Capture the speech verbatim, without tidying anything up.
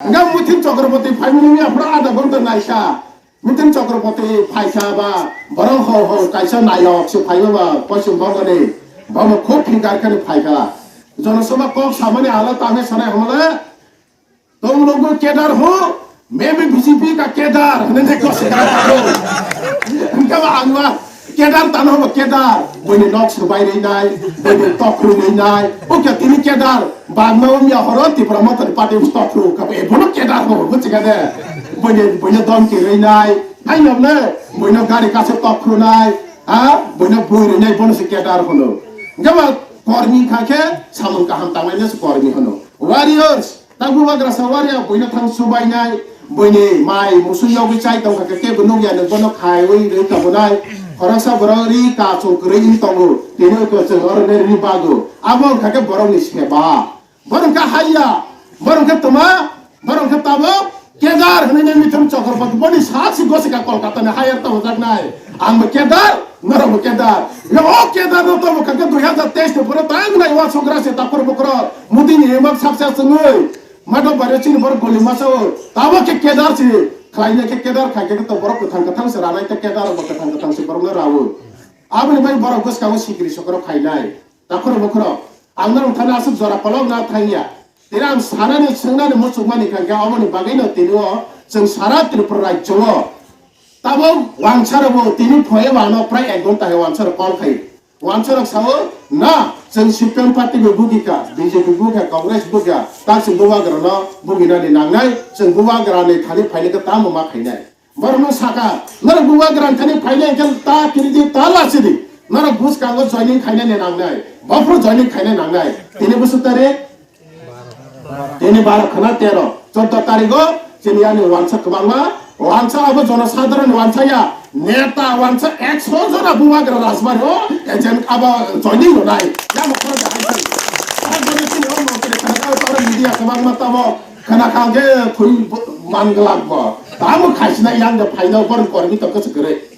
Hingke Mithun Chakraborty phaimani wngya phra adha ghonta naikha. Mithun Chakraborty phaikha ba, borok ho ho kaisa nayok se phaiba ba, Poschim Bongoni. Bomo khub phinkar khani phaikha. Jonosabha kok samani hala tangwi sanai hamle. Tum logo kedar ho, main bhi B J P ka kedar, hwnwi kok se. Hingke ba ang ma, kedar tano bo kedar, boini nok subai rinai, boini tokru rinai, o ke tini kedar, bagma o miya horo Tipra Motha ni party tokru, ka e bono kedar ho, buchi ka de, boini, boini dom ki rinai, hai nom ne, boino gari kase tokru nai, ha, boino bui rinai, bono se kedar hono. Hingke ba kormi kha khe, samung kaham tanglai ne se kormi hono. Warriors, Tang bubagra sa waria, buino thang subainai, buini mai musuk yogwi chai tongkha khe, kebo nukya, nwng bono khaiwi rwi tongnai. Khoroksa borok ri kachung kwrwi wng tongo, tini kwchwng oro ne ri bago. Abo wngkha khe borokni seba. Borok khe haiya, borok khe toma, borok khe tabok, kedar hwnwi ne Mithun Chakraborty, boni sak si gosika Kolkata ni haiya tongjaknai. Ang bo kedar, norok bo kedar. Yo, o kedar no tamo kha khe dui hazar teis ni pore tang nai wa sugra se takhor bukhro. Mudi ni emak saksa chwngwi. Madhok bai chini borok goli masa o. Tamo khe kedar se. Khlai ne khe kedar khai khe to borok kwthang kwthang se ranai te kedar bo kwthang kwthang se borok no rawo. Aboni bai borok bwskango sikri sokro khainai. Takhor bukhro. Ang norok thani aswk jora kolok na thangya. Tini ang sanani, swngnani muchukmani kha khe, aboni bagwino tini o chwng sara Tripura rajyo o tabok wansarokbo tini phoye wano prai ek ghonta hai wansarok call khai. Wansarok sao, "Na, chwng C P M party bo bugikha, B J P bugikha, Congress bugikha, ta chwng bubagrano buginani nangnai, chwng bubagrani thani phainai khe tamo ma khainai." Borokno saka, norok bubagrani thani phainai khe ta kiridi, ta lasidi. Norok bwskango joining khainani nangnai, bophuru joining khainai nangnai. Tini bwswk tarik? Tini baro khwna tero, choddo tarigo chini yani wansa kwbangma, wansa abo jonosadharon wansa ya, neta wansa ekso jona bubagra rajbari o agent abo joining rwnai. Yamo khoro de hai. Abo chini o montri khwna kha, oro media kwbangma tamo khwna kha khe thwi manglak bo. Tamo khaisina yang de phaino borok kormi tongkha se kwrwi.